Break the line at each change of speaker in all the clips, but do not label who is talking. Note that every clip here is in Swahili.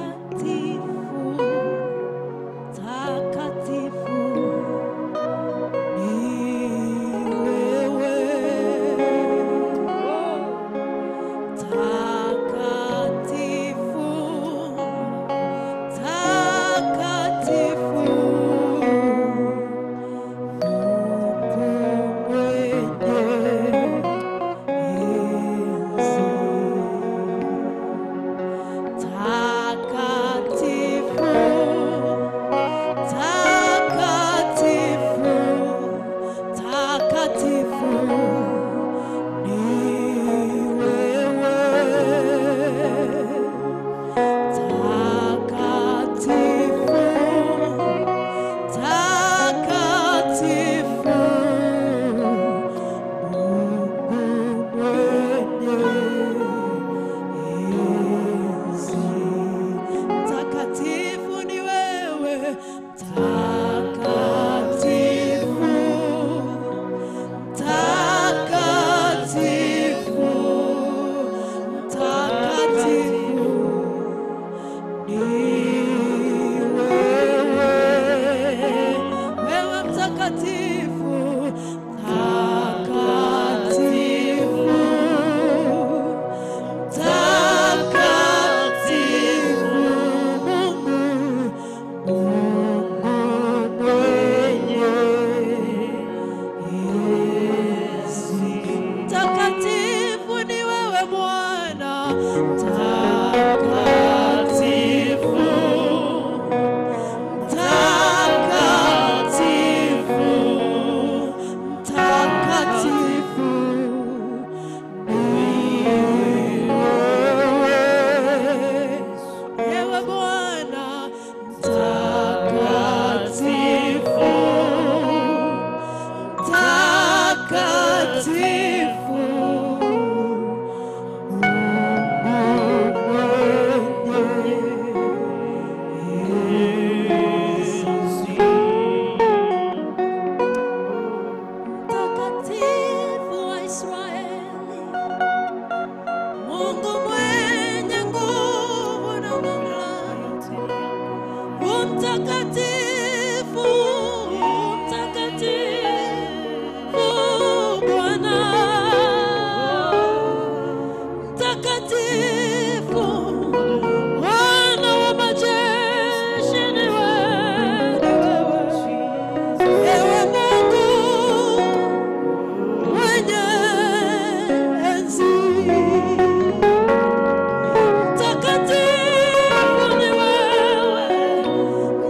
Takatifu, takatifu ni wewe. Takatifu, takatifu, Mungu mwenye enzi. Takatifu, takatifu, takatifu ni wewe. Takatifu, takatifu, Mungu mwenye enzi. Takatifu ni wewe, takatifu, takatifu, takatifu ni wewe. Wewe mtakatifu, takatifu, takatifu, Mungu, Mungu mwenye enzi. Takatifu ni wewe Bwana, takatifu, takatifu, takatifu ni wewe. Ewe Bwana, mtakatifu, mtakatifu, Mungu mwenye enzi. Mtakatifu wa Israeli, Mungu mwenye nguvu na mamlaka, mtakatifu, mtakatifu Bwana, mtakatifu Bwana wa majeshi ni wewe, ewe Mungu mwenye enzi. Mtakatifu ni wewe,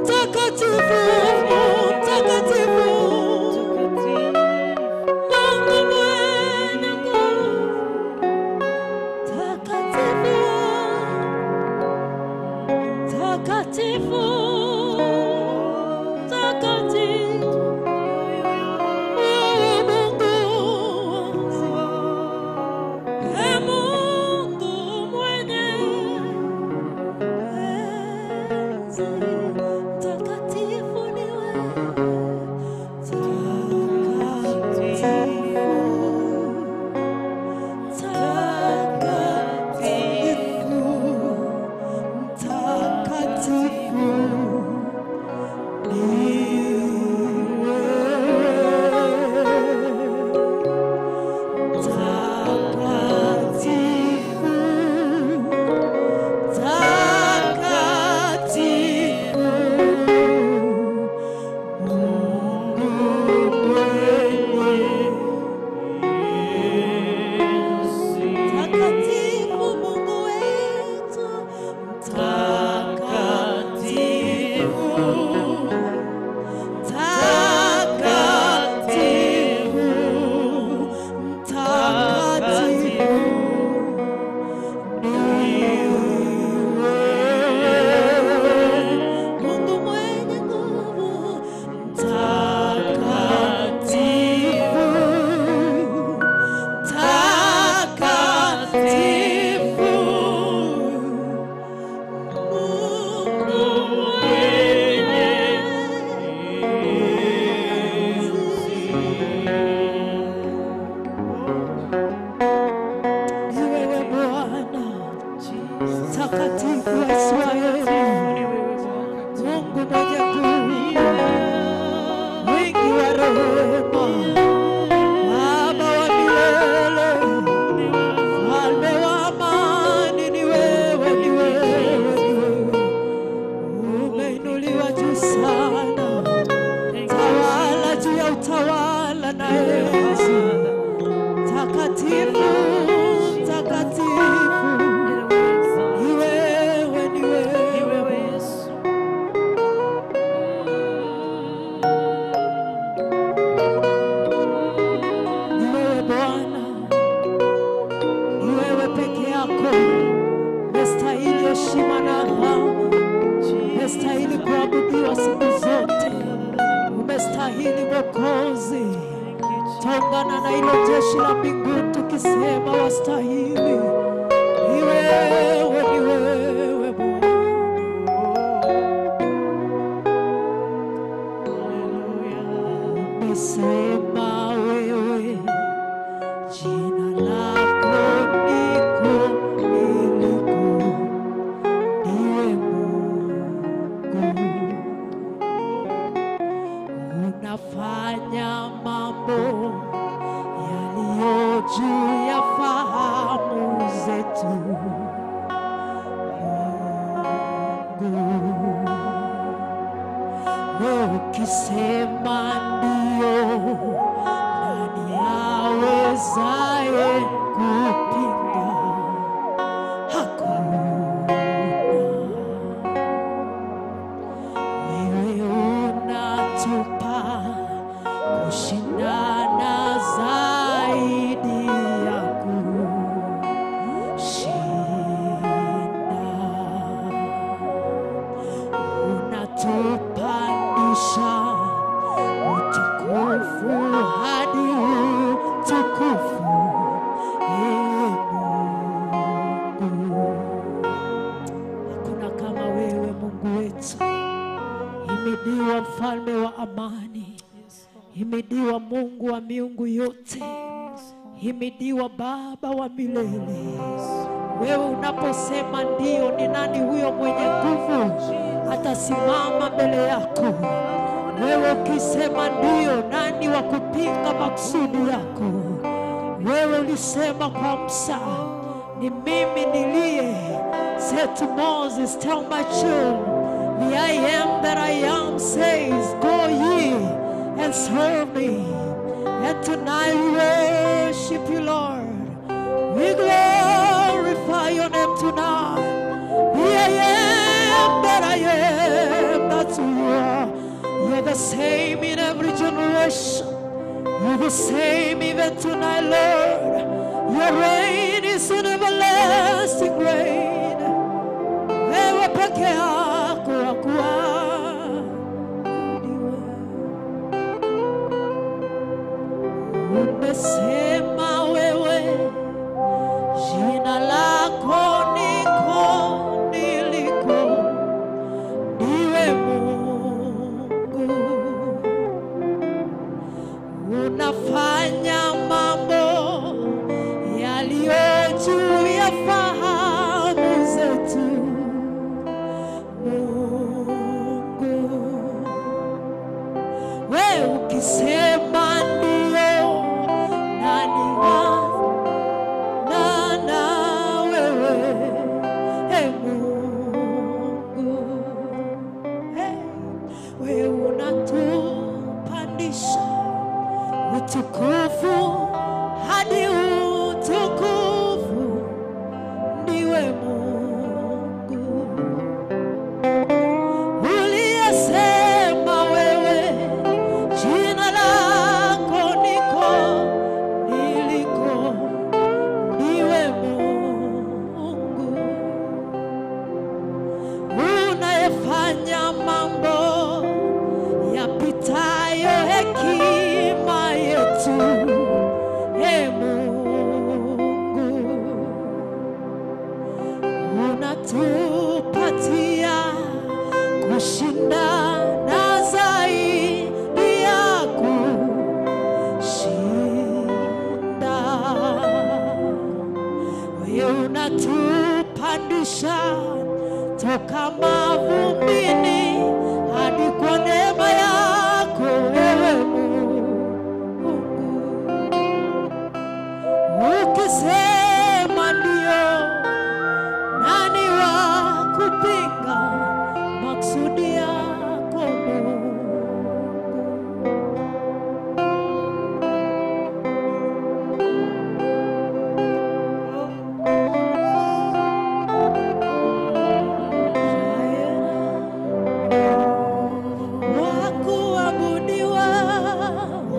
mtakatifu, mtakatifu, Mungu mwenye nguvu, takatifu, takatifu, takatifu, wewe Mungu, e Mungu mwenye enzi, takatifu ni wewe, takatifu, takatifu, takatifu. Mtakatifu wa Israeli, Mungu mwenye nguvu, mwingi wa rehema, Baba wa milele, Mfalme wa amani, ni wewe, ni wewe, ni wewe. Umeinuliwa juu sana, tawala juu ya utawala na enzi. Takatifu, takatifu, ni wewe, ni wewe. Ni wewe Bwana, ni wewe peke yako unastahili heshima na adhabu, umestahili kuabudiwa siku zote, umestahili Mwokozi. Tongana na hilo jeshi la mbinguni tukisema wastahili. Ni wewe, ni wewe Bwana. Umesema wewe jina lako niko niliko, ndiwe Mungu. Unafanya mambo yaliyo juu ya fahamu zetu, Mungu. Wewe ukisema ndio, nani awezaye kupinga? Hakuna. Wewe unatupa kushindana zaidi ya kushinda, unatupandisha utukufu hadi utukufu, ee Mungu. Hakuna kama wewe Mungu wetu. Himidiwa mfalme wa amani, himidiwa Mungu wa miungu yote, himidiwa Baba wa milele. Wewe unaposema ndio, ni nani huyo mwenye nguvu atasimama mbele yako? Wewe ukisema ndio, nani wa kupinga makusudi yako? Wewe ulisema kwa Musa, ni mimi niliye. Said to Moses, tell my children, the I am that I am says, go ye and serve me. And tonight we worship you, Lord. We glorify your name tonight. The I am that I am, that's who you are. You're the same in every generation. You're the same even tonight, Lord. Your reign is an everlasting reign. Wewe peke yako hakuabudiwa. Umesema wewe jina lako niko niliko, ndiwe Mungu. Unafanya mambo yaliyo juu ya fahamu zetu, Mungu. Wewe ukisema ndio, nani wa na wewe, e Mungu. Hey, wewe unatupandisha utukufu hadi utukufu, ndiwe Mungu. Uliyesema wewe jina lako niko niliko, ndiwe Mungu. Unayefanya mambo yapitayo hekima yetu, e Mungu. Unatupatia kushinda na zaidi ya kushinda. Wewe unatupandisha Umenipandisha toka mavumbini hadi kwa neema yako wewe Mungu. Ukisema ndio, nani wa kupinga maksudi yako Mungu? Wakuabudiwa,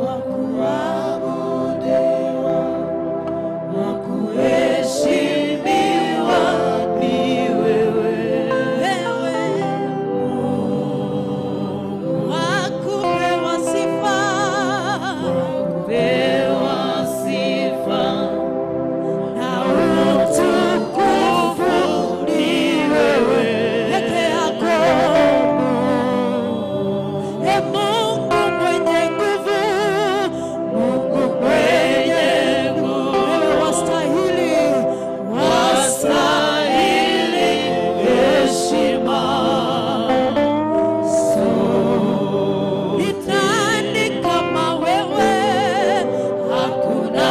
wakuabudiwa, wakuheshimiwa ni wewe, wewe Mungu. Wakupewa sifa, wakupewa sifa na utukufu ni wewe peke yako Mungu. E Mungu mwenye nguvu, Mungu mwenye nguvu, wewe wastahili, wastahili heshima. Ni nani kama wewe? Hakuna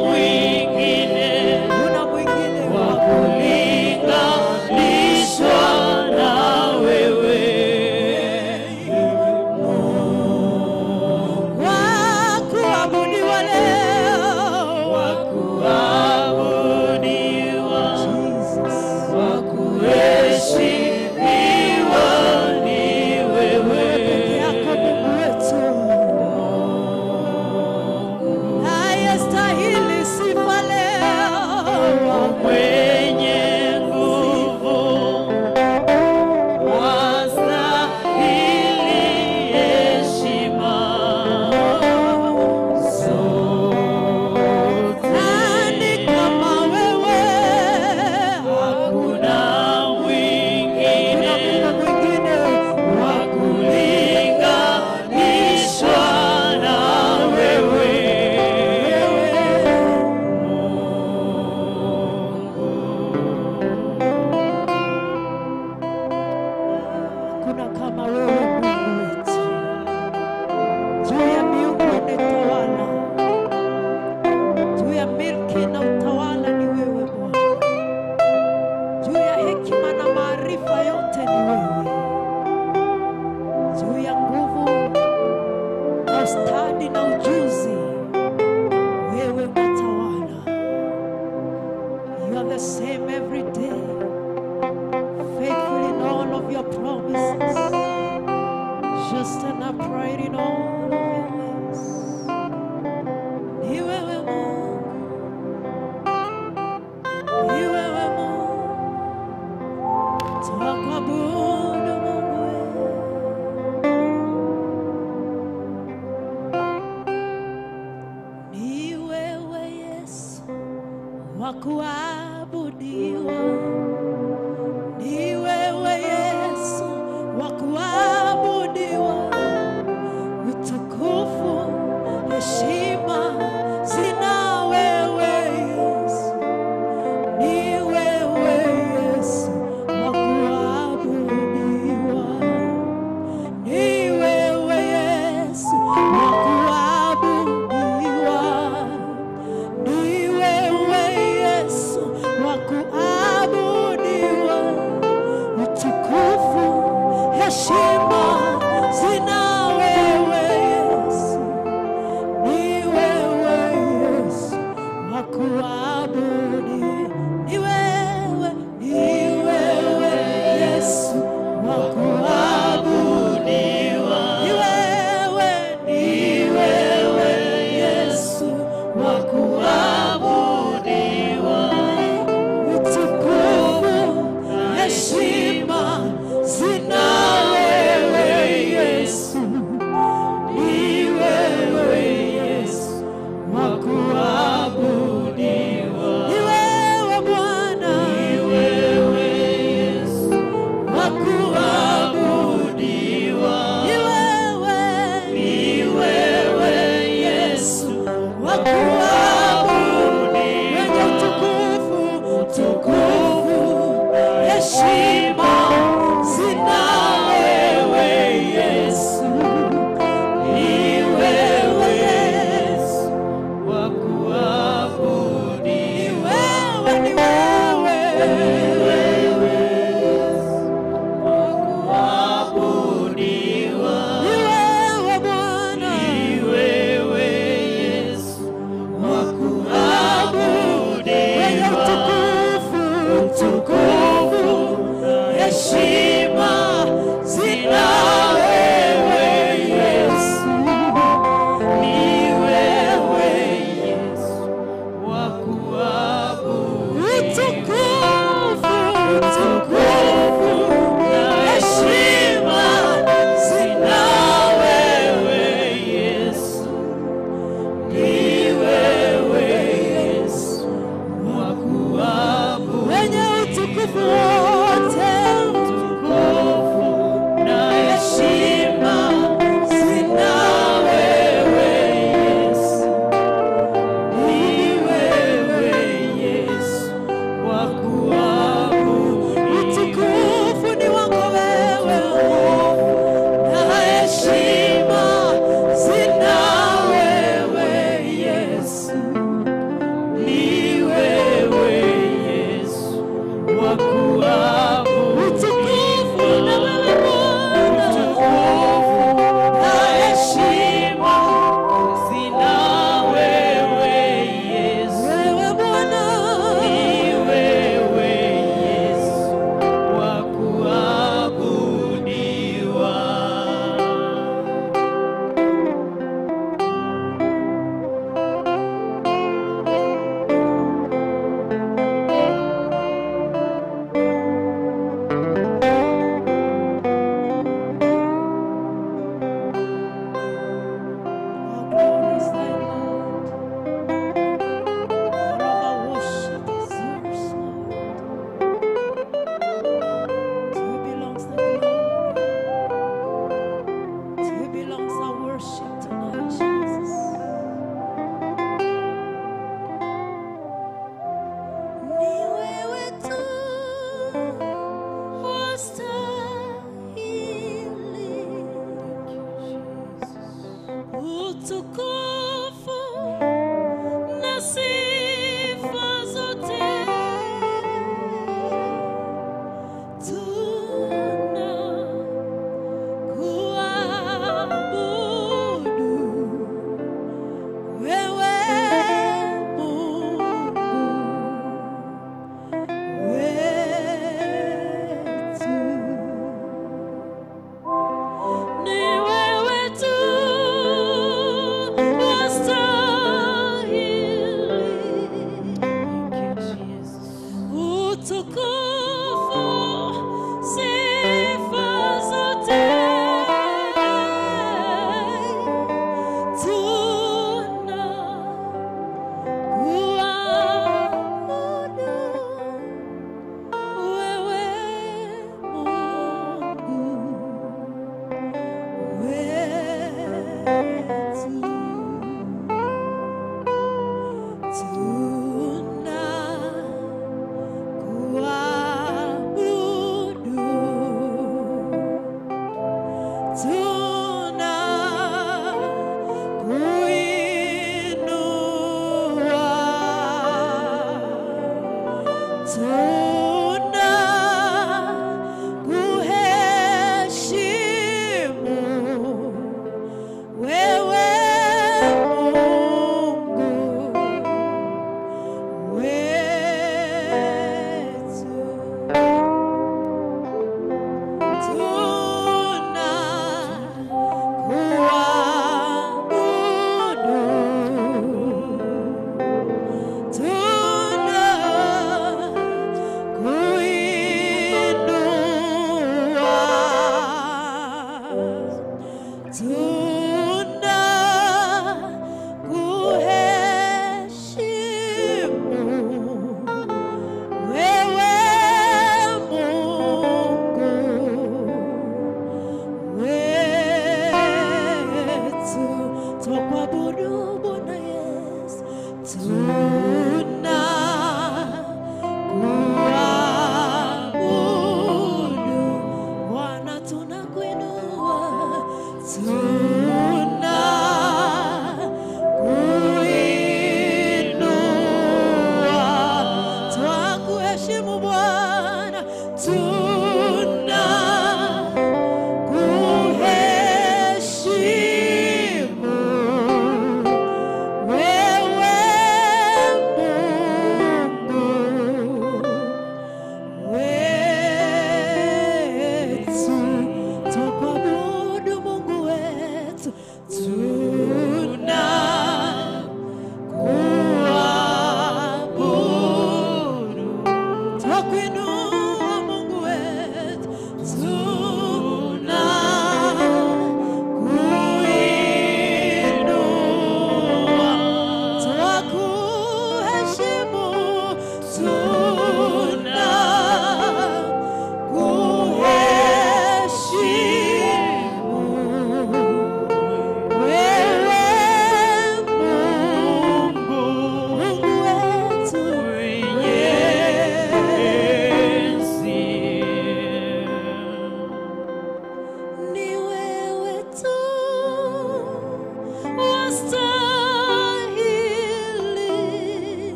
mwingine, hakuna mwingine wa kulinganishwa na wewe. Wakuabudiwa leo, wakuabudiwa, Jesus, wakuheshimiwa ni wewe peke yako Mungu wetu, ayestahili sifa leo,
Mwenye nguvu, wastahili heshima zote.
Nani kama wewe?
Hakuna mwingine
Hakuna mwingine
wa kulinganishwa na wewe.
Hakuna kama wewe Mungu wetu. Juu ya miungu unatawala, juu ya milki na utawala ni wewe Bwana, juu ya hekima na maarifa yote ni wewe, juu ya nguvu na ustadi na ujuzi wewe unatawala. You are the same every day, faithful in all of your promises, just and upright in all of your ways. Ni wewe Mungu, ni wewe Mungu, twakuabudu Mungu wetu. Ni wewe Yesu wa kuabudiwa. Ni wewe Yesu wa kuabudiwa, utukufu, heshima zina wewe Yesu. Ni wewe Yesu wa kuabudiwa. Ni wewe Yesu wa kuabudiwa. Ni wewe Yesu wa kuabudiwa. Utukufu, heshima zina wewe Yesu. Ni wewe Yesu wa kuabudiwa. Ni wewe, ni wewe Yesu wa kuabudiwa. Ni wewe, ni wewe Yesu wa kuabudiwa. Utukufu, heshima zina wewe Yesu. Ni wewe Yesu wa kuabudiwa. Ni wewe Bwana,
Ni wewe Yesu
wa
kuabudiwa.
Ni wewe,
Ni wewe Yesu
wa kuabudiwa. Mwenye utukufu, utukufu,
heshima zina wewe Yesu, ni wewe Yesu wa kuabudiwa.
Ni wewe, ni wewe,
Wa kuabudiwa.
Ni wewe Bwana,
Ni wewe Yesu wa
mwenye
kuabudiwa.
utukufu, utukufu, heshima zina wewe Yesu.
Ni wewe Yesu wa kuabudiwa.
Utukufu, utukufu, heshima zina
Wewe Yesu, ni wewe Yesu wa kuabudiwa.
wenye utukufu wote,
Utukufu na heshima
zina
wewe Yesu, ni wewe Yesu wa kuabudiwa.
Utukufu ni wako wewe, na heshima zina wewe Yesu.
Ni wewe Yesu wa kuabudiwa.
Utukufu na wewe Bwana,
Utukufu
na heshima
zina wewe Yesu,
wewe Bwana,
ni wewe Yesu wa kuabudiwa.
Our glory is thine, Lord. All of our worship is yours, Lord. To you belongs the glory. To you belongs our worship tonight, Jesus. Ni wewe tu wa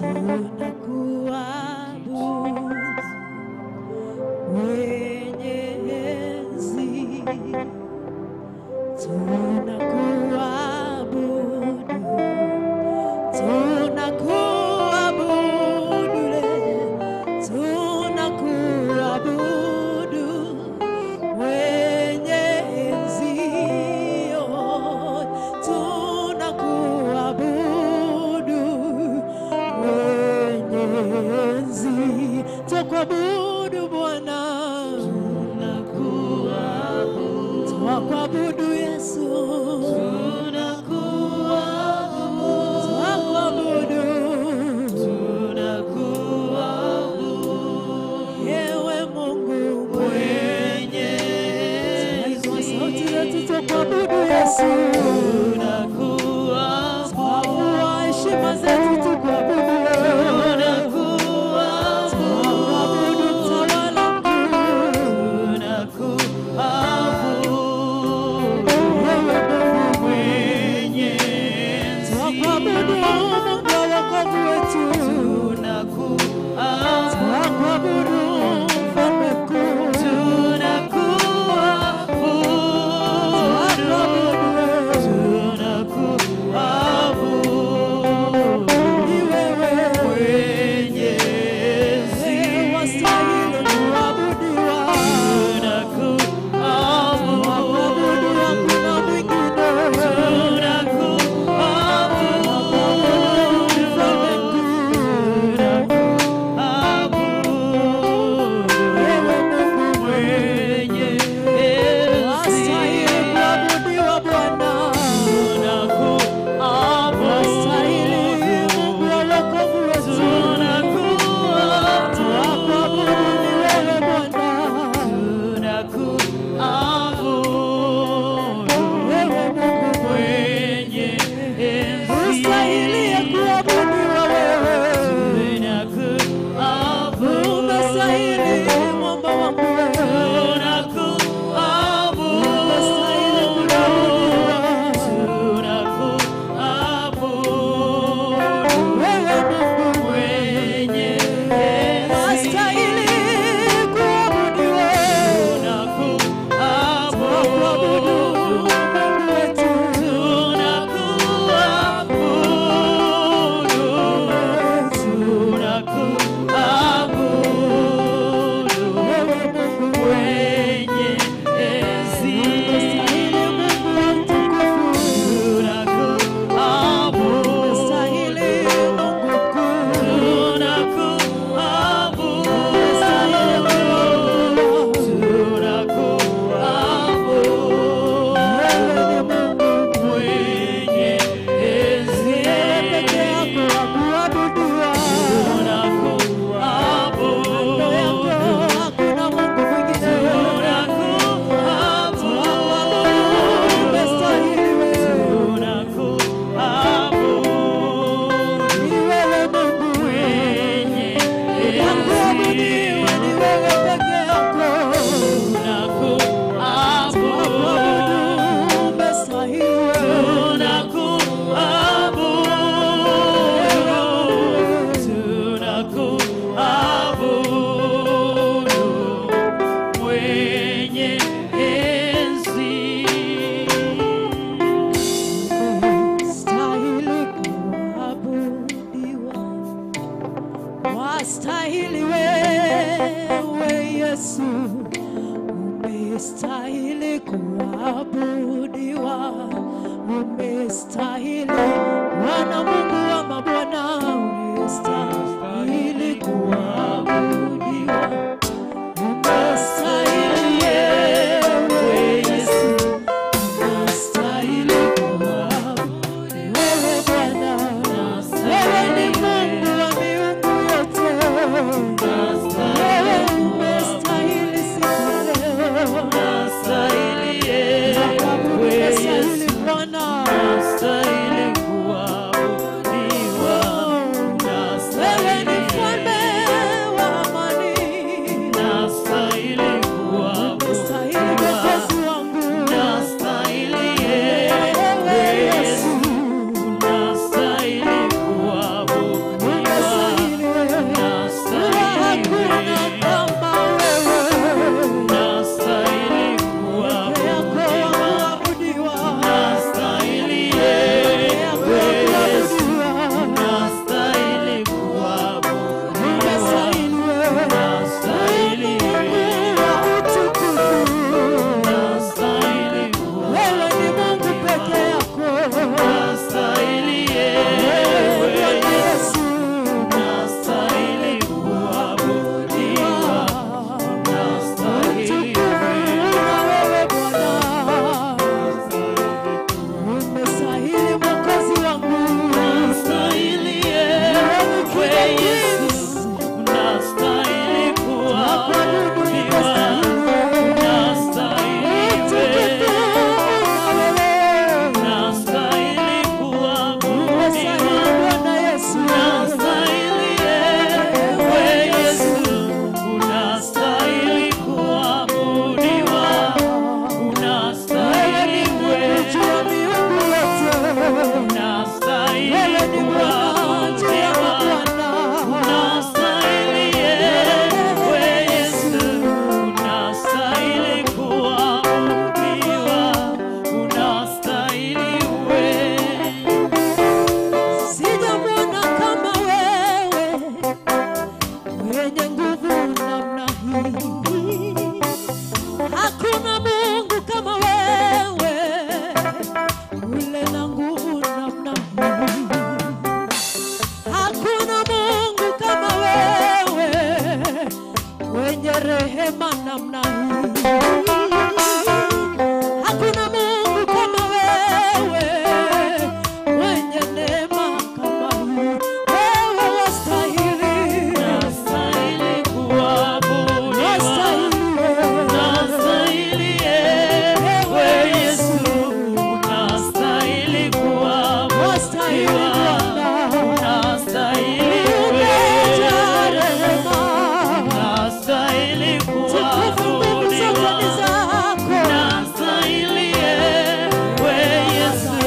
Tunakuabudu mwenye enzi, tunakuabudu, tunakuabudu leo, tunakuabudu mwenye enzi, oh, tunakuabudu mwenye enzi, tukuabudu Bwana, tunakuabudu Yesu, tunakuabudu, ewe Mungu mwenye enzi, sauti zetu tukuabudu Yesu, tunakuabudu, heshima zetu tukuabudu wewe, tunakuabudu mtawala mkuu, ewe Mungu mwenye enzi, tunakuabudu Mungu wa wokovu wetu, tunakuabudu mfalme mkuu, tunakuabudu ni wewe wewe wastahili kuabudiwa, tunakuabudu hakuna mwingine, tunakuabudu mfalme mkuu, ewe Mungu mwenye wastahili kuabudiwa Bwana, wastahili Mungu wa wokovu wetu, tunakuabudu ni wewe Bwana, wewe Mungu mwenye ustahili kuabudiwa wewe, unastahili mwamba wangu wewe, unastahili kuabudiwa wewe Mungu mwenye wastahili kuabudiwa, tunakuabudu Mungu wetu, wewe Mungu mwenye unastahili Mungu wa mtukufu, unastahili Mungu mkuu, unastahili kuabudiwa. Wewe ni Mungu mwenye enzi, peke yako wa kuabudiwa, kando yako hakuna Mungu mwingine. Tunakuabudu, umestahili wewe, ni wewe Mungu wakuabudiwa, ni wewe peke yako. Tunakuabudu, umestahili wewe. Stahili kuabudiwa, wastahili wewe Yesu, umestahili kuabudiwa, umestahili Bwana Mungu wa mabwana, umestahili kuabudiwa, umestahili wewe Yesu, umestahili kuabudiwa wewe Bwana, wewe ni Mungu wa miungu yote, wewe umestahili sifa leo, umestahili Bwana, Hakuna Mungu kama wewe, mwenye rehema namna hii. Hakuna Mungu kama wewe, mwenye neema kama hii. Wewe wastahili,
Unastahili kuabudiwa.
wastahili
Unastahili ewe Yesu, unastahili
wastahili
kuabudiwa.
Bwana.
Unastahili
Umejaa
wewe,
rehema.
unastahili
Tukufu nguvu zote ni
kuabudiwa.
zako.
Unastahili ewe Yesu,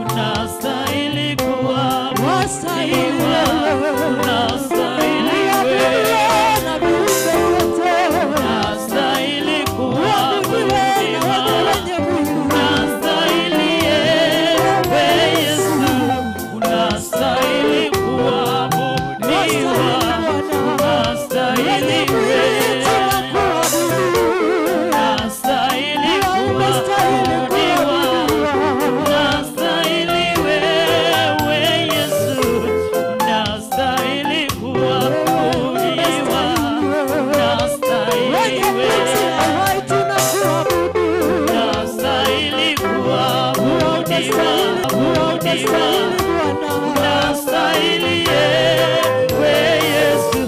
unastahili
Wastahili
kuabudiwa.
wewe.
Unastahili
Uabudiwe
wewe,
na viumbe vyote.
unastahili
Uabudiwe na wote
kuabudiwa.
wenye mwili.
Unastahili ewe Yesu, unastahili kuabudiwa.
Wastahili Bwana.
Unastahili
Wenye mwili
wewe,
tunakuabudu.
unastahili
Wewe umestahili
kuabudiwa.
kuabudiwa.
Unastahili wewe Yesu, unastahili kuabudiwa. Unastahili
Wenye pumzi
wewe,
na uhai tunakuabudu.
unastahili kuabudiwa.
Umestahili Bwana.
Unastahili ewe Yesu,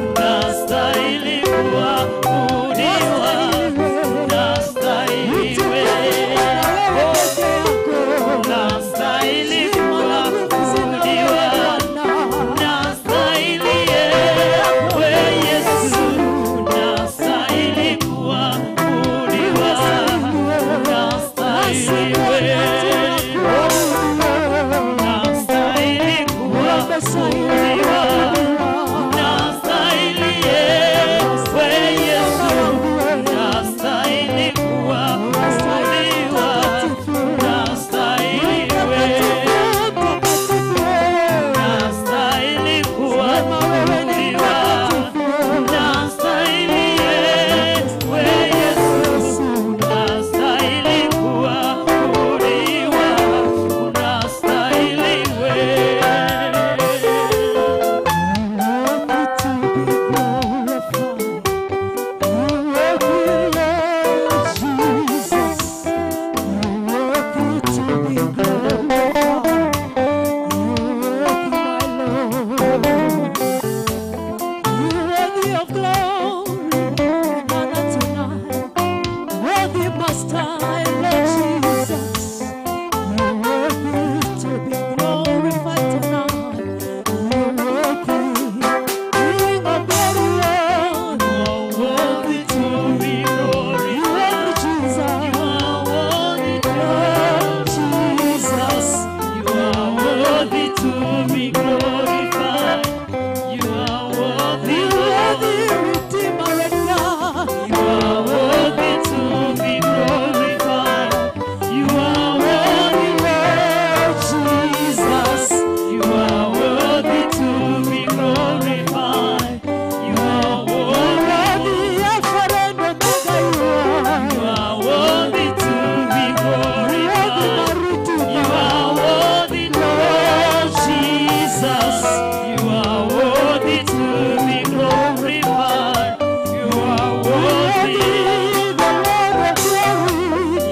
unastahili kuabudiwa. Unastahili
Utukufu
wewe,
na wewe peke yako.
unastahili
Sifa na nguvu zina wewe
kuabudiwa.
Bwana.
Unastahili ewe Yesu, unastahili kuabudiwa. Unastahili wewe, unastahili kuabudiwa. Unastahili ewe Yesu, unastahili kuabudiwa. Unastahili wewe, unastahili kuabudiwa. Unastahili ewe Yesu, unastahili kuabudiwa. Unastahili wewe.
Glorified tonight. You're worthy, King of glory.
You are worthy to be
You
glorified.
are Jesus.
You are worthy, Lord.
Jesus.
You are worthy to be glorified. You are worthy,
You are
Lord.
the Redeemer and God.
You are worthy to be glorified. You are worthy,
Lord Jesus.
You are worthy to be glorified. You are
You
worthy.
are the Alpha and Omega. You are.
You are worthy to be
You are the
glorified.
Redeemer.
You are worthy, Lord Jesus. You are worthy to be glorified. You are
You are
worthy.
the Lord of glory.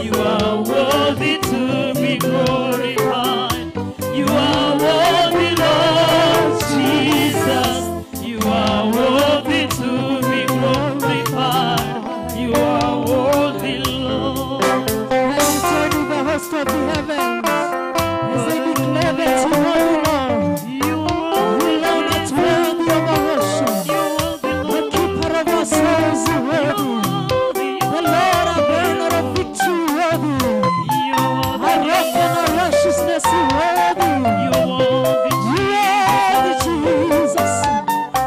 You are worthy to be glorified. You are worthy, Lord Jesus. You are worthy to be glorified. You are worthy, Lord.
I return to the host of the heavens as they declare that you are the Lord.
You are
You alone are worthy of our worship.
You are the
The
Lord.
keeper of our souls is worthy. The Lord, our banner of victory, worthy.
You are
Our rock and our righteousness is worthy.
You are the
You are the Jesus.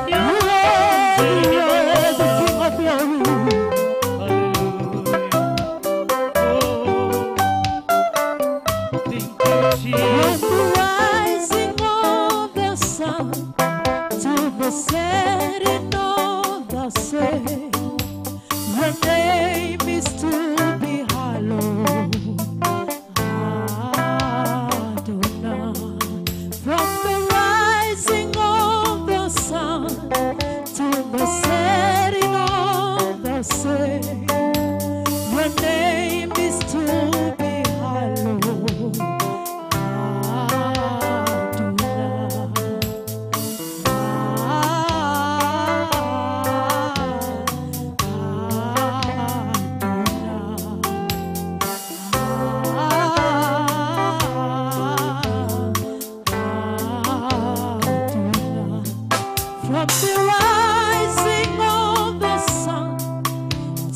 You are the King of glory.
Hallelujah. Oh, thank you,
From
Jesus.
the rising of the sun to the setting of the same, your name is to be hallowed. Adonai. From the rising From the rising of the sun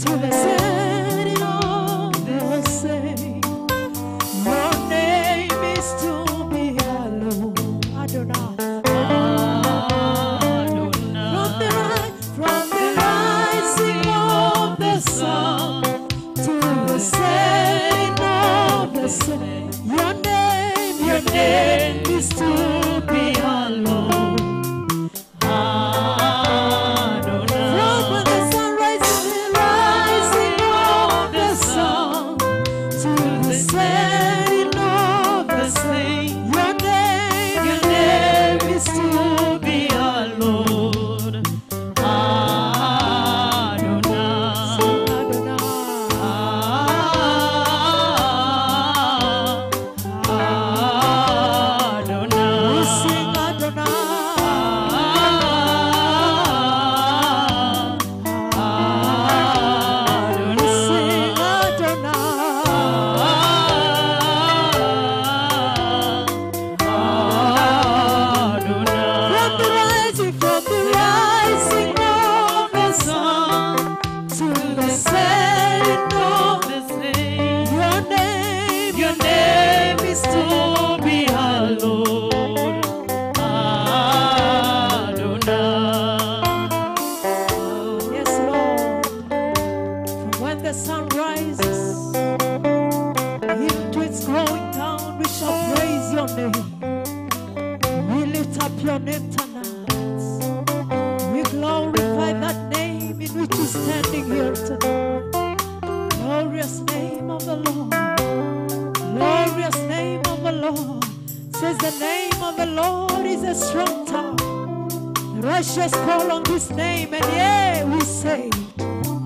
to the setting of the same, your name is to be hallowed. Adonai. From the rising of the sun to the setting of the same, your name is to be hallowed. From the sun rising of the sun to the setting of the same, your name is to be
hallowed. Adonai.
Adonai.
Adonai.
We sing Adonai. We sing Adonai. From the rising of the sun to the setting of
The same.
your name is to
be hallowed. Adonai.
Yes, Lord. From when the sun rises into its going down, we shall praise your name. We lift up your name tonight. We glorify that name in which you're standing here tonight. Glorious name of the Lord. Glorious name of the Lord. Says the name of the Lord is a strong tower. The righteous call on this name, and yeah, we say,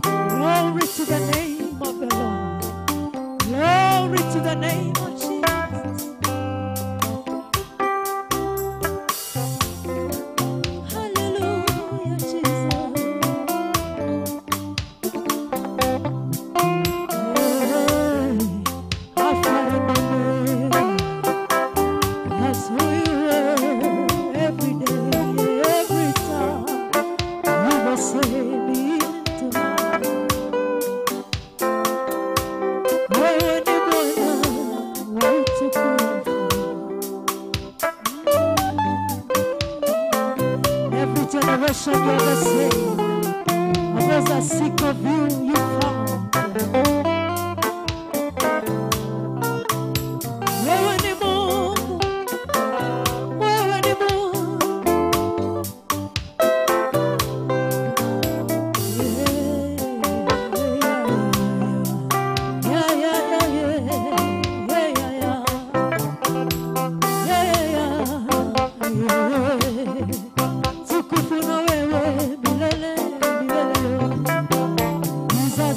glory to the name of the Lord. Glory to the name of Jesus. Hallelujah, Jesus. Hey, Alpha and Omega. That's who you are every day, every time. You were same even tonight. Wewe ni Bwana wa utukufu. Every generation you're the same. And those that seek of you, you found. Wewe ni Mungu, wewe ni Mungu. Yeah, yeah, yeah, yeah, yeah, yeah, yeah. Yeah, yeah, yeah. Tukufu na wewe milele, milele. Vizazi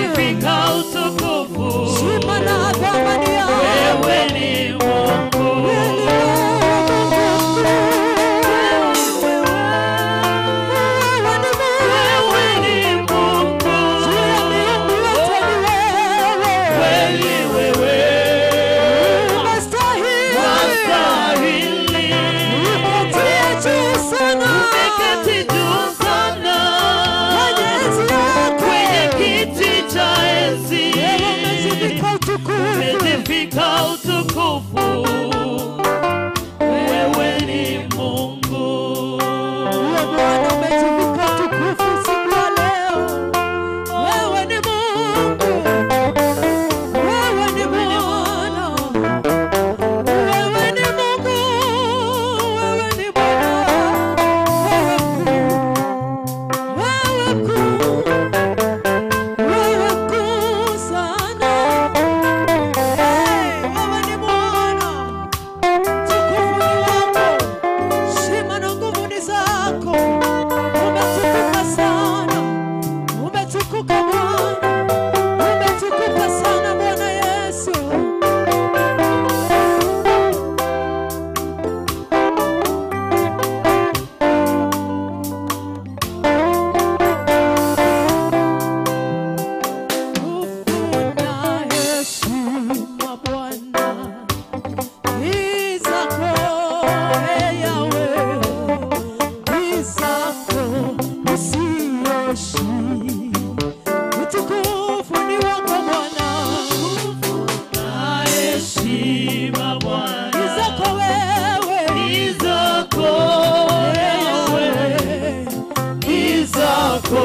Umejivika utukufu.
Heshima na thamani yako.
Wewe ni Mungu. Wewe ni Mungu. Kweli wewe wastahili. Umeketi juu sana kwenye kiti cha enzi. Umejivika utukufu. Wewe ni Mungu.
Bwana umejivika utukufu siku ya leo. Wewe ni Mungu. Wewe ni Bwana. Wewe ni Mungu. Wewe ni Bwana. Wewe mkuu. Wewe mkuu. Wewe mkuu sana. Hey, wewe ni Bwana. Utukufu ni wako. Heshima na nguvu ni zako. Umetukuka sana. Umetukuka Bwana. Umetukuka sana Bwana Yesu. Ufu na heshima Bwana ni zako, ee Yahweh, ni zako usiyeshinda. Utukufu ni wako Bwana,
Na heshima
ni
Bwana
zako wewe,
ni zako
ee
Yahweh,
Yahweh.
ni zako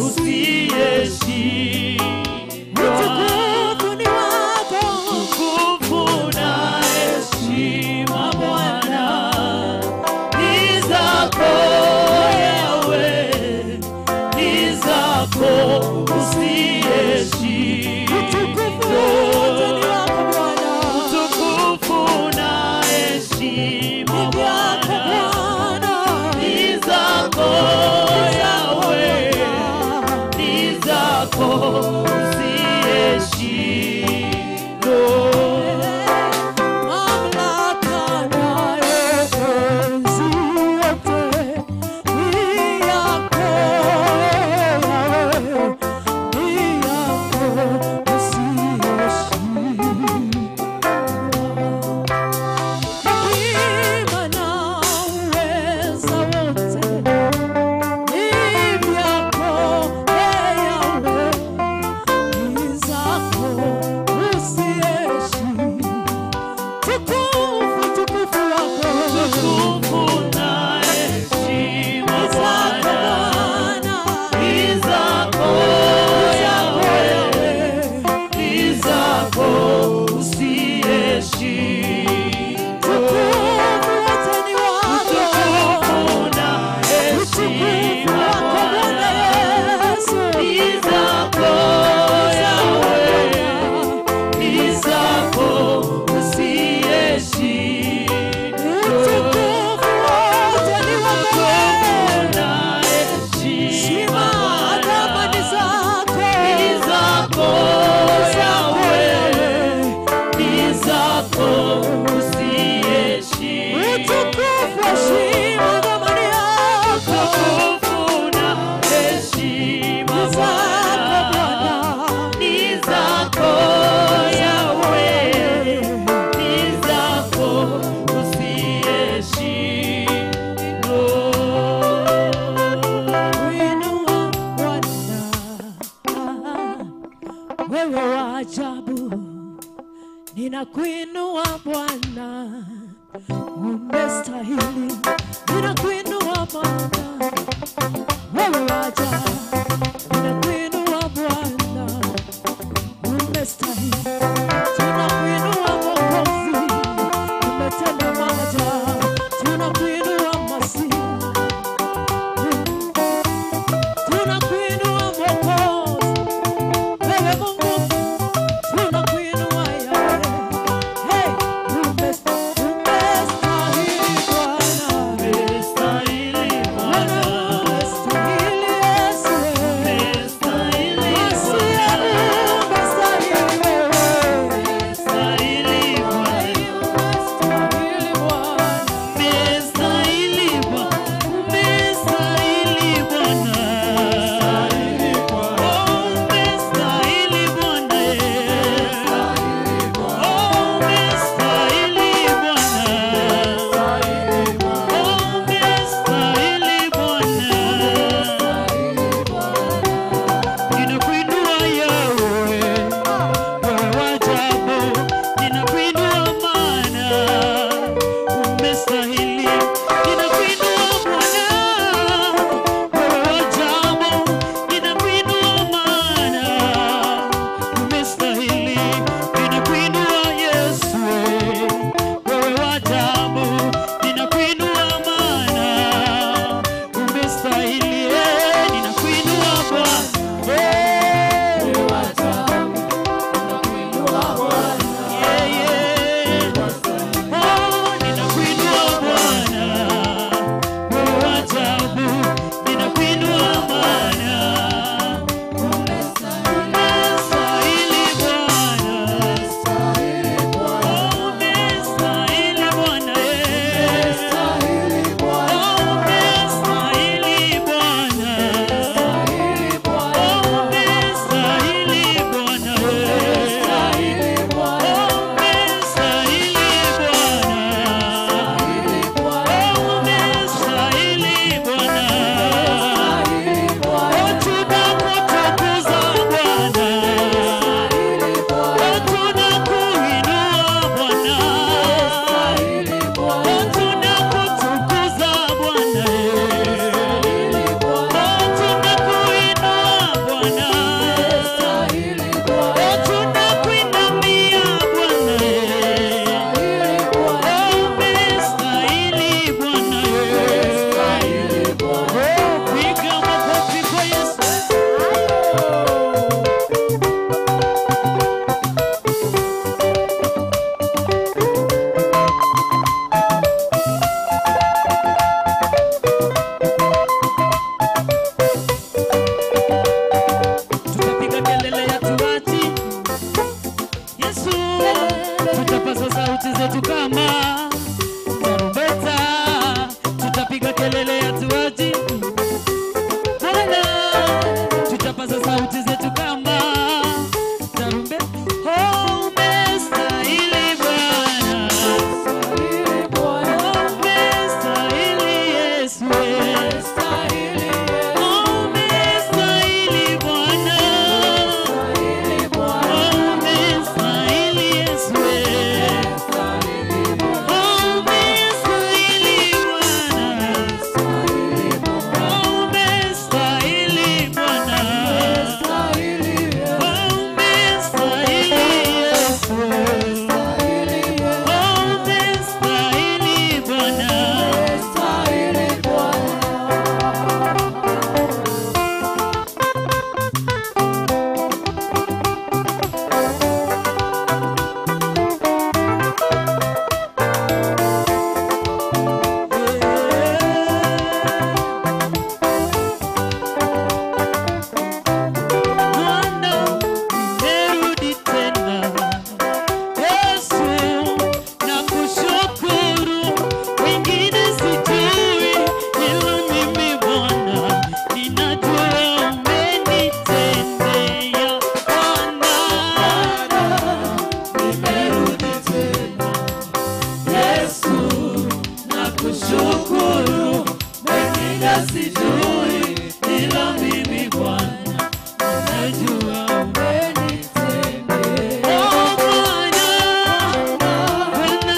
usiyeshindwa.
Utukufu ni wako,
Utukufu na heshima Bwana ni zako Yahweh, ni zako usiyeshindwa.
utukufu wote ni wako Bwana,
Utukufu na heshima
ni vyako
Bwana
Bwana,
ni zako Yahweh, ni zako usiyeshindwa.
Mamlaka na enzi yote ni yako Yahweh, ni yako usiyeshindwa. Hekima na uweza wote ni vyako, ee Yahweh, ni zako usiyeshindwa. Tukufu, tukufu wako.
Utukufu na heshima
Ni zako
Bwana
Bwana,
ni zako
ni zako
Yahweh,
Yahweh.
ni zako usiyeshindwa.
Tukufu wote ni wako.
Utukufu na
Utukufu
heshima
wako Bwana
Bwana
Yesu.
ni zako
Ni zako
Yahweh,
Bwana.
ni zako usiyeshindwa.
Utukufu wote ni wako wewe.
Na heshima
Heshima, adama ni
Bwana
zako.
ni zako
Ni zako
Yahweh,
Yahweh.
ni zako usiyeshindwa.
Utukufu, heshima, dhamani yako.
Utukufu na heshima
Ni zako
Bwana
Bwana.
ni zako Yahweh, ni zako usiyeshindwa.
Kuinua Bwana, wewe wa ajabu, ninakuinua Bwana, umestahili. Ninakuinua Bwana, wewe wa ajabu, ninakuinua Bwana, umestahili. Tunakuinua Mwokozi, umetenda maajabu. Tunakuinua Masihi, tunakuinua Mwokozi, wewe Mungu, tunakuinua Yahweh. Hey, umestahili Bwana.
Umestahili
Bwana,
Bwana,
umestahili Yesu.
umestahili
Masia
Bwana. Nakushukuru, mengine sijui, ila mimi Bwana najua umenitendea. Oh Bwana, Bwana,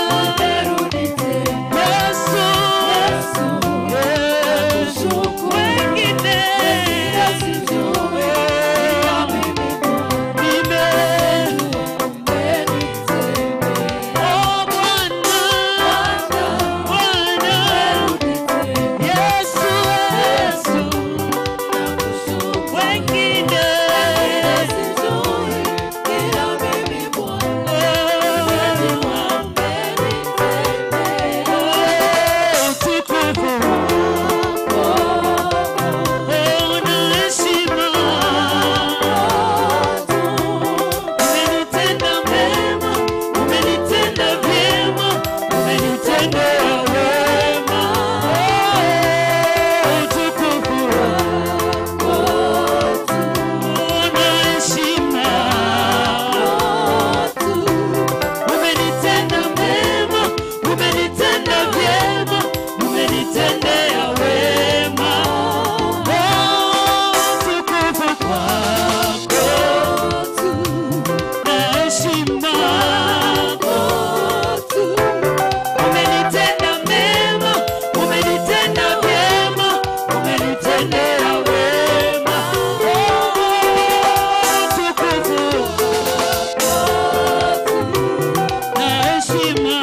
Yesu, Yesu, wengine sijui, ila mimi Oh Bwana, Bwana, Yesu, Yesu, wengine utukufu na heshima. Umenitenda mema, umenitenda vyema, umenitendea wema. Utukufu na heshima. Umenitenda mema, umenitenda vyema, umenitendea wema. Utukufu kwako na heshima. Umenitenda mema, umenitenda vyema, umenitendea wema. Utukufu na heshima.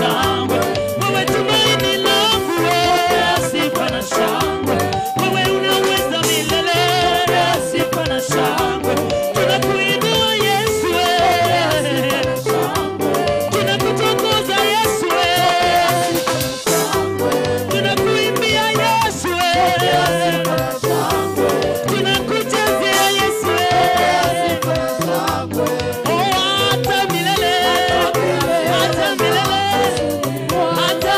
shangwe. Wewe tumaini langu, pokea sifa na shangwe. Wewe unaweza milele, pokea sifa na shangwe. Tunakuinua Yesu, tunakutukuza Yesu, tunakuimbia Yesu, tunakuchezea Yesu. Oh, hata milele, hata milele, hata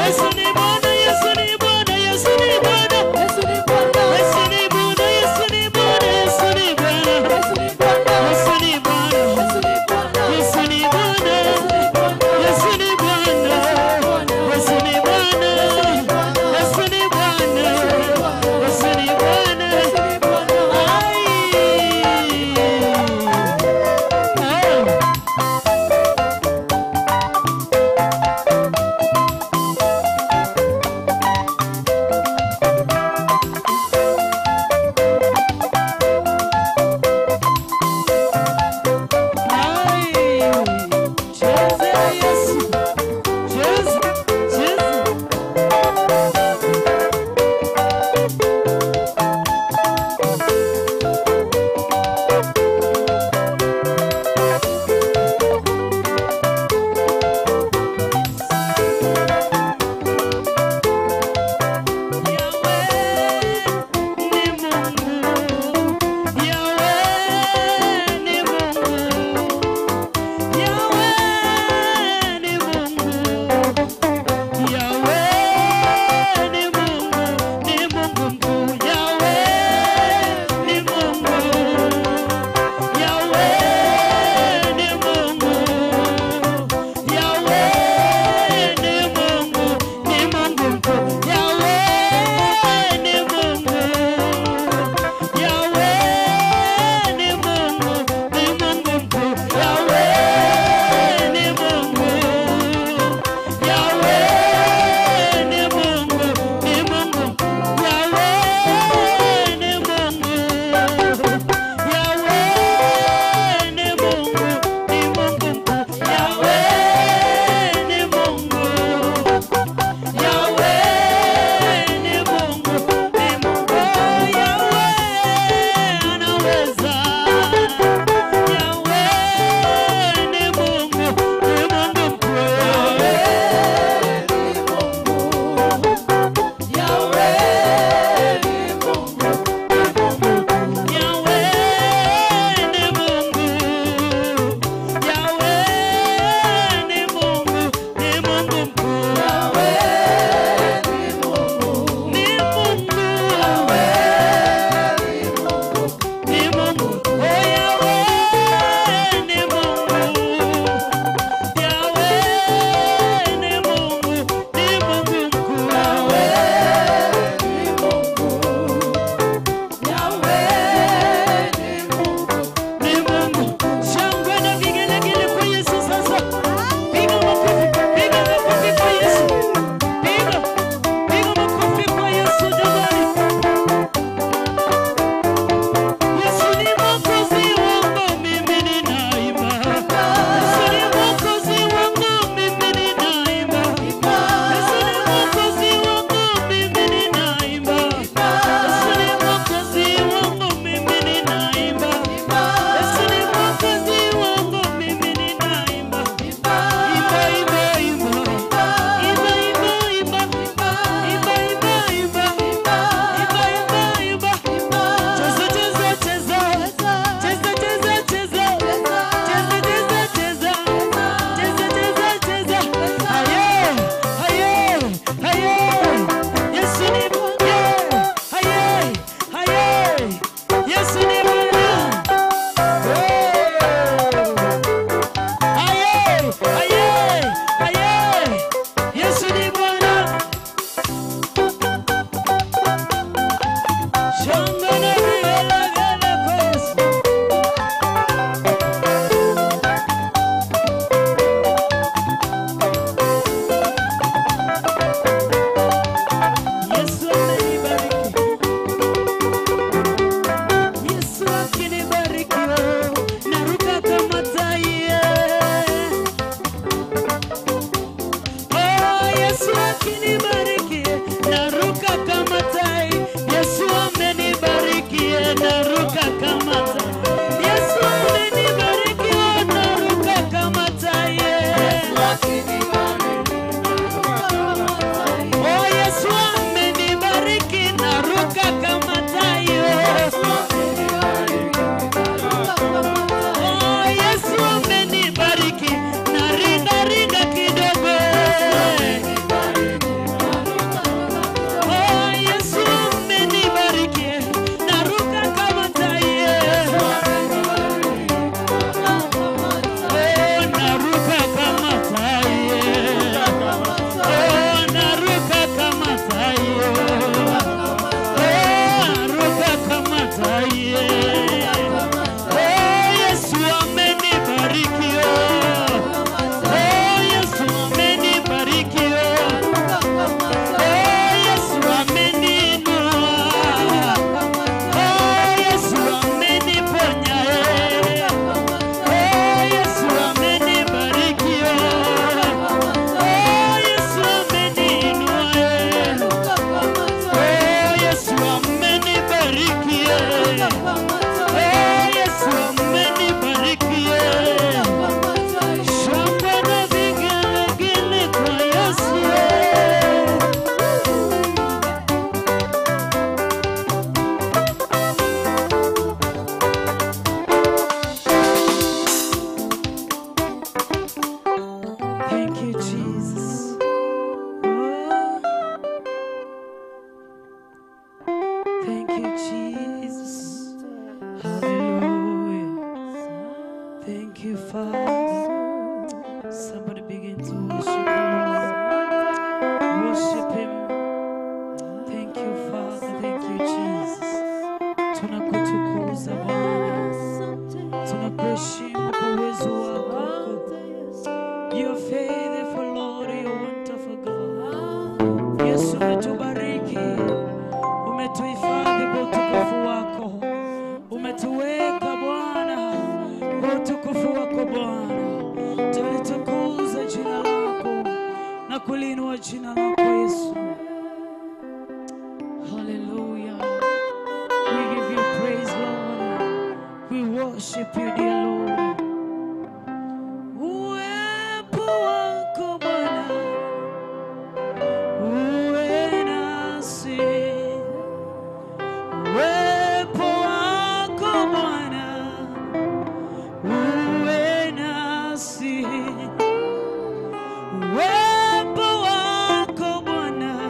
Yesu ni Bwana, Yesu ni Bwana, Yesu ni Bwana.
Yesu ni Bwana.
Yesu ni Bwana, Yesu ni Bwana, Yesu ni Bwana.
Yesu ni Bwana.
Yesu ni Bwana.
Yesu ni Bwana.
Yesu ni Bwana.
Yesu ni Bwana.
Yesu ni Bwana. Yesu ni Bwana. Yesu ni Bwana. Yesu ni Bwana.
Yesu ni Bwana.
Ai. Oh. you, Jesus. Hallelujah. Thank you, Father. Somebody begin to worship the Lord. Worship Him. Thank you, Father. Thank you, Jesus. Tunakutukuza Bwana. Tunakuheshimu kwa uwezo wako. You're faithful, Lord. You're wonderful, God. Yesu, umetubariki, umetuhifadhi kwa utukufu wako, umetuweka Bwana kwa utukufu wako Bwana. Tulitukuza jina lako na kuliinua jina lako Yesu. Hallelujah. We give you praise, Lord. We worship you, dear Lord. Uwepo wako Bwana uwe nasi. Uwepo wako Bwana uwe nasi. Uwepo wako Bwana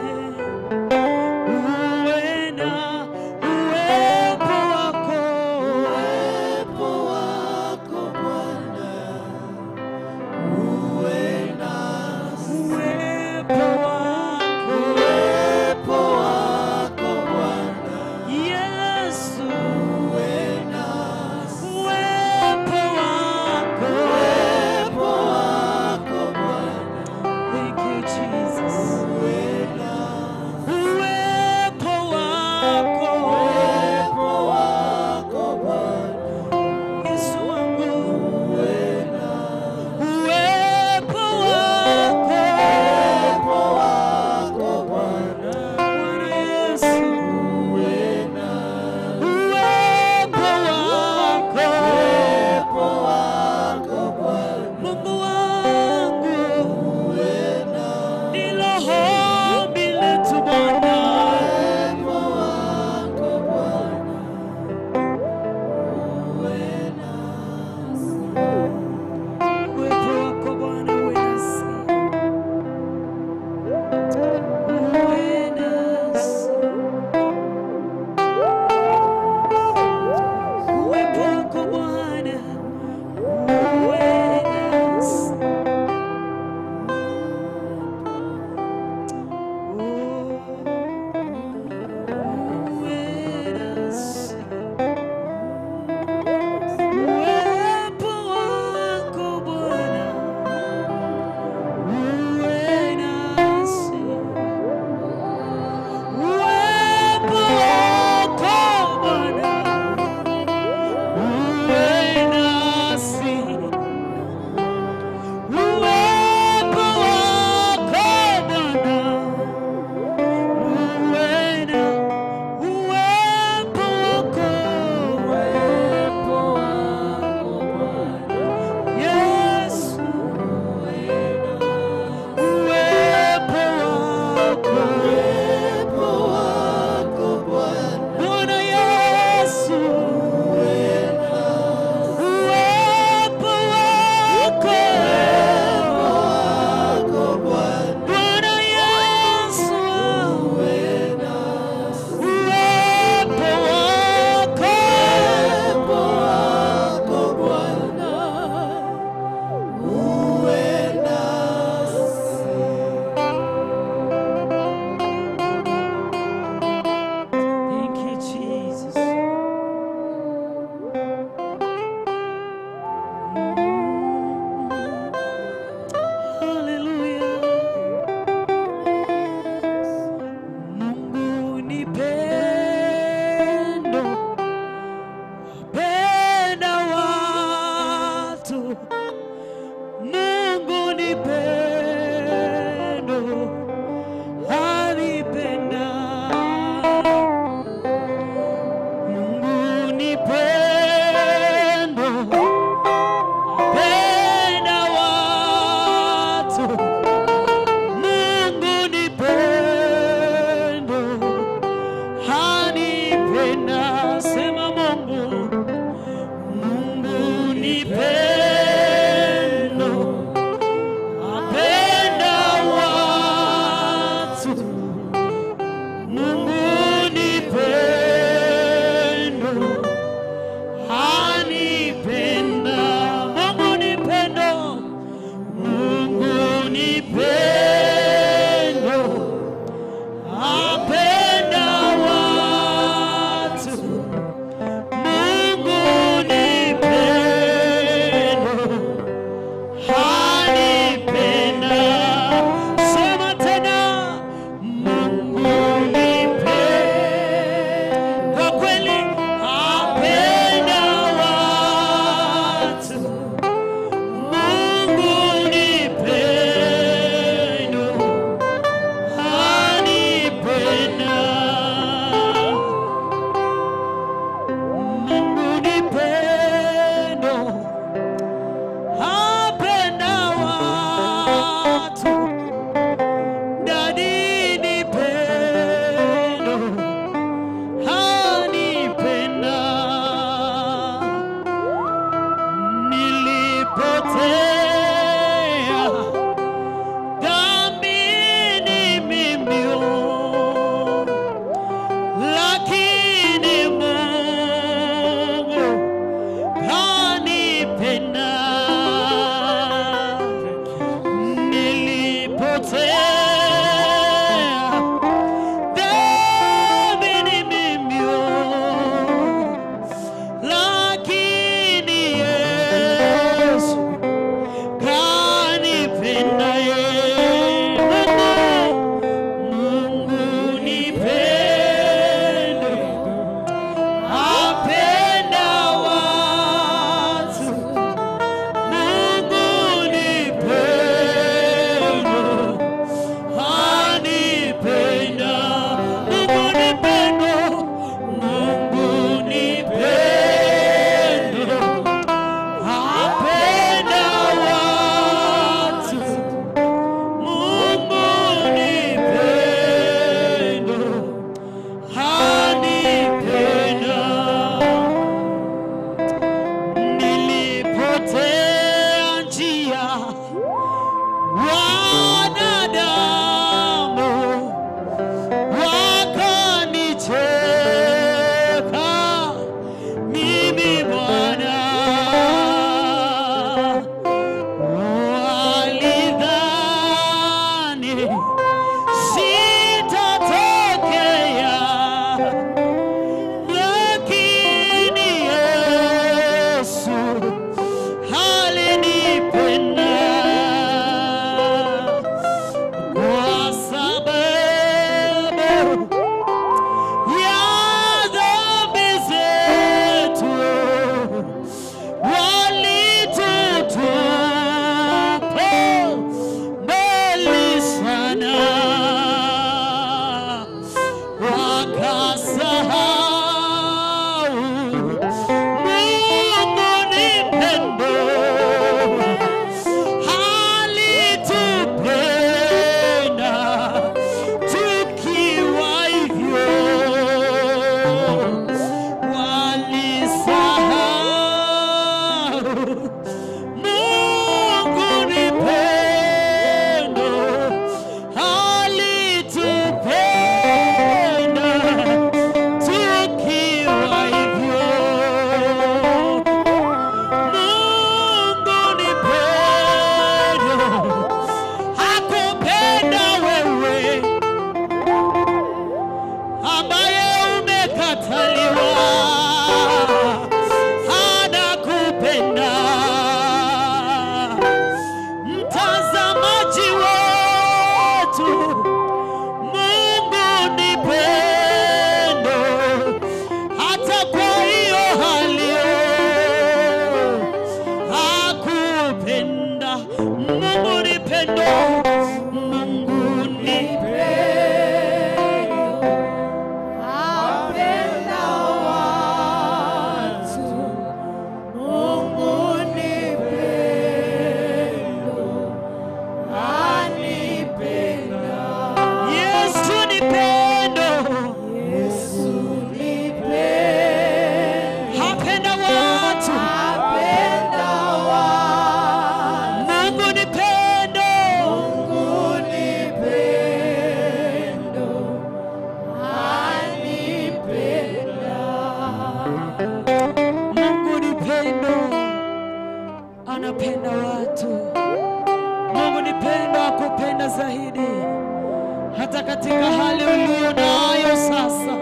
Katika hali uliyo nayo sasa,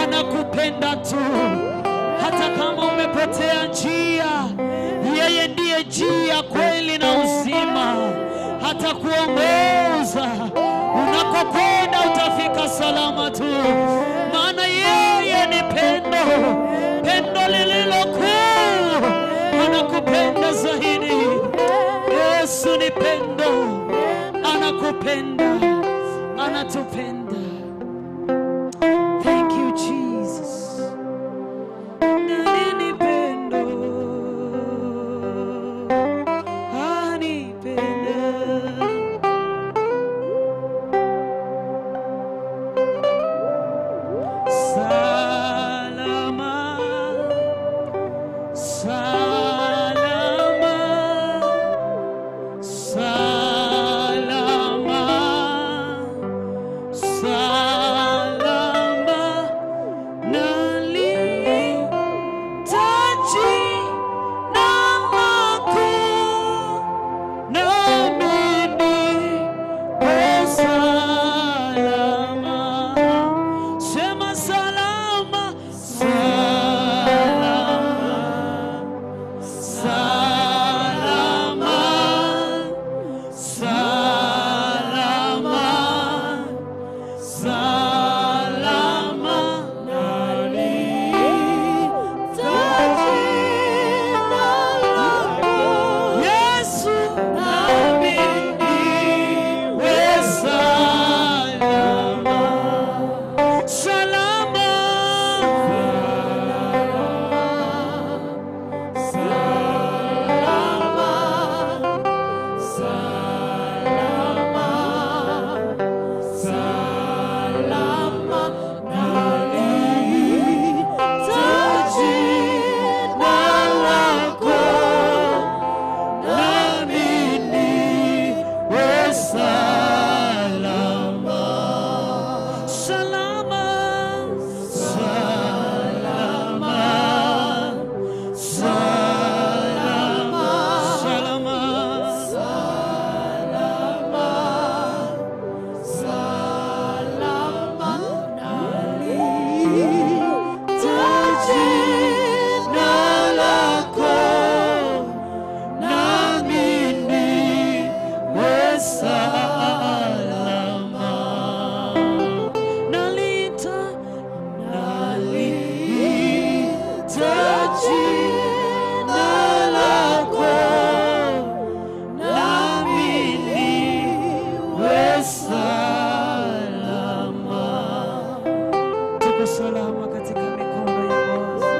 anakupenda tu. Hata kama umepotea njia, yeye ndiye njia, kweli na uzima. Hatakuongoza unakokwenda, utafika salama tu, maana yeye ni pendo, pendo lililo kuu. Anakupenda zaidi. Yesu ni pendo, anakupenda, anatupenda. Thank you Jesus. Nani ni pendo, anipenda. Salama, salama, salama, salama, nalihitaji na lako, nami niwe salama. Sema salama, salama, salama, salama, salama,
Nalihitaji jina lako,
Yesu, nami niwe salama, salama,
salama, salama, salama, nalihitaji jina lako,
nami niwe salama, salama, salama, salama, salama,
salama, nalihitaji
jina lako, nami niwe salama. Nalita, nalihitaji jina lako, nami niwe salama. Tuko salama katika mikono ya Bwana.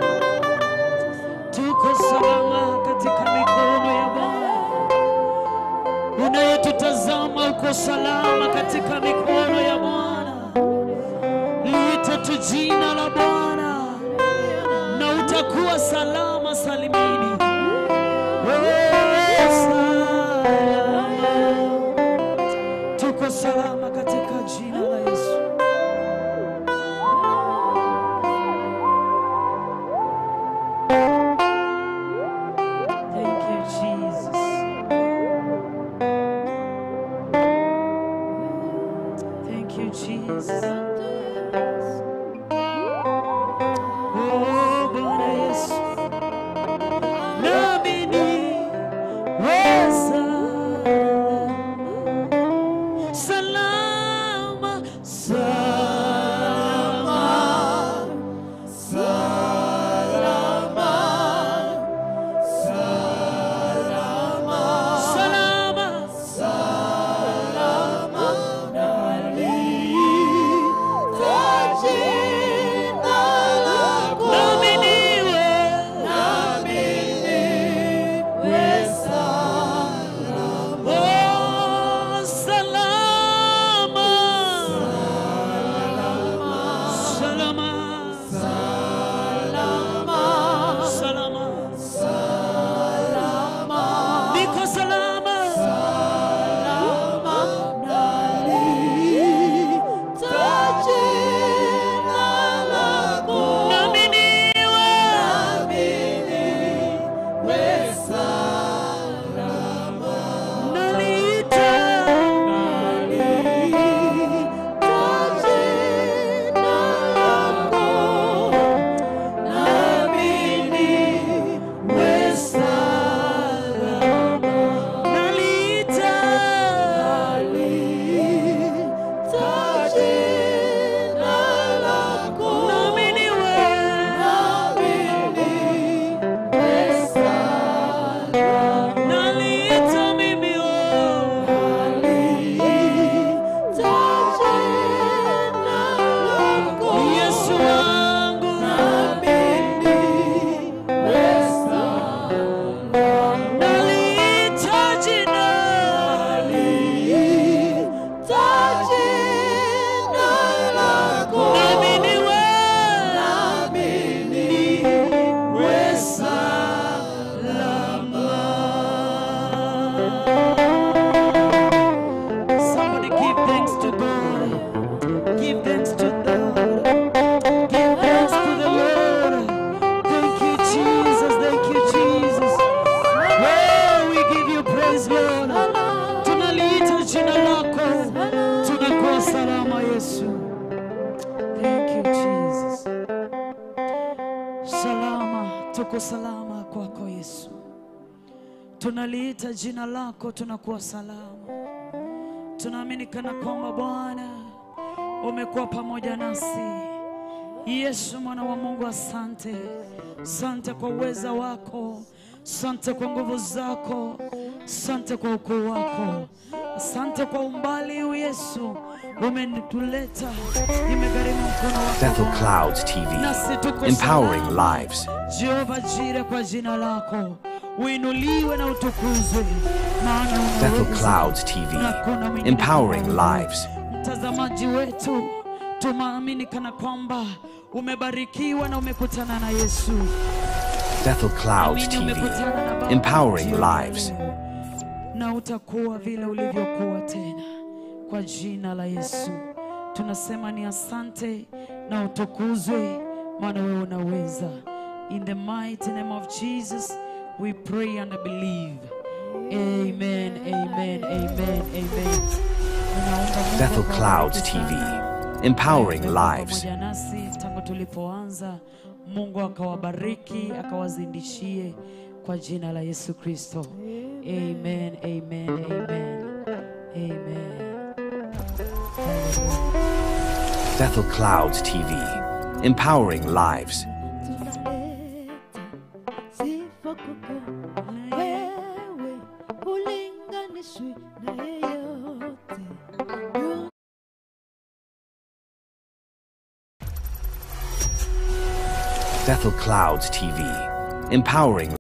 Tuko salama katika mikono ya Bwana. Unayetutazama uko salama katika mikono ya Bwana. Liite tu jina la Bwana na utakuwa salama salimini. Wewe salama. Tuko salama katika jina la Yesu. Thank you Jesus. Thank you Jesus. Oh Bwana Yesu, nami niwe salama, salama,
salama, salama,
salama,
salama, nalihitaji jina lako,
nami niwe,
nami niwe salama,
oh salama,
salama,
Give thanks to the Lord. Give thanks to the Lord. Thank you, Jesus. Thank you, Jesus. Oh, we give you praise, Lord. Tunaliita jina lako, tunakuwa salama, Yesu. Thank you, Jesus. Salama, tuko salama kwako Yesu. Tunaliita jina lako, tunakuwa salama. Tunaamini kana kwamba Bwana umekuwa pamoja nasi. Yesu mwana wa Mungu, asante. Asante kwa uweza wako, asante kwa nguvu zako, asante kwa ukuu wako. Asante kwa umbali huu Yesu umenituleta, imegharimu mkono wako.
Bethel Clouds TV,
Nasi tuko
empowering
salama.
Lives.
Jehova Jire, kwa jina lako uinuliwe na utukuzwe, maana
Bethel
unaweza
Clouds TV,
na hakuna mwingine
empowering
kama wewe.
lives.
Mtazamaji wetu, tumaamini kana kwamba umebarikiwa na umekutana na Yesu.
Bethel Clouds
Amini
TV,
umekutana na Baba
empowering
jioni ya
lives.
leo. Na utakuwa vile ulivyokuwa tena, kwa jina la Yesu tunasema ni asante na utukuzwe, maana wewe unaweza. In the mighty name of Jesus we pray and believe. Amen, amen, amen, amen. Ninaomba Mungu
Bethel
akawabariki
Clouds TV,
sana.
empowering
Umekuwa
lives.
pamoja nasi tangu tulipoanza. Mungu akawabariki, akawazindishie kwa jina la Yesu Kristo. Amen, amen, amen. Amen.
Bethel Clouds TV, empowering lives.
Tunaleta sifa kwako wewe, hulinganishwi na yeyote.
Bethel Clouds TV, empowering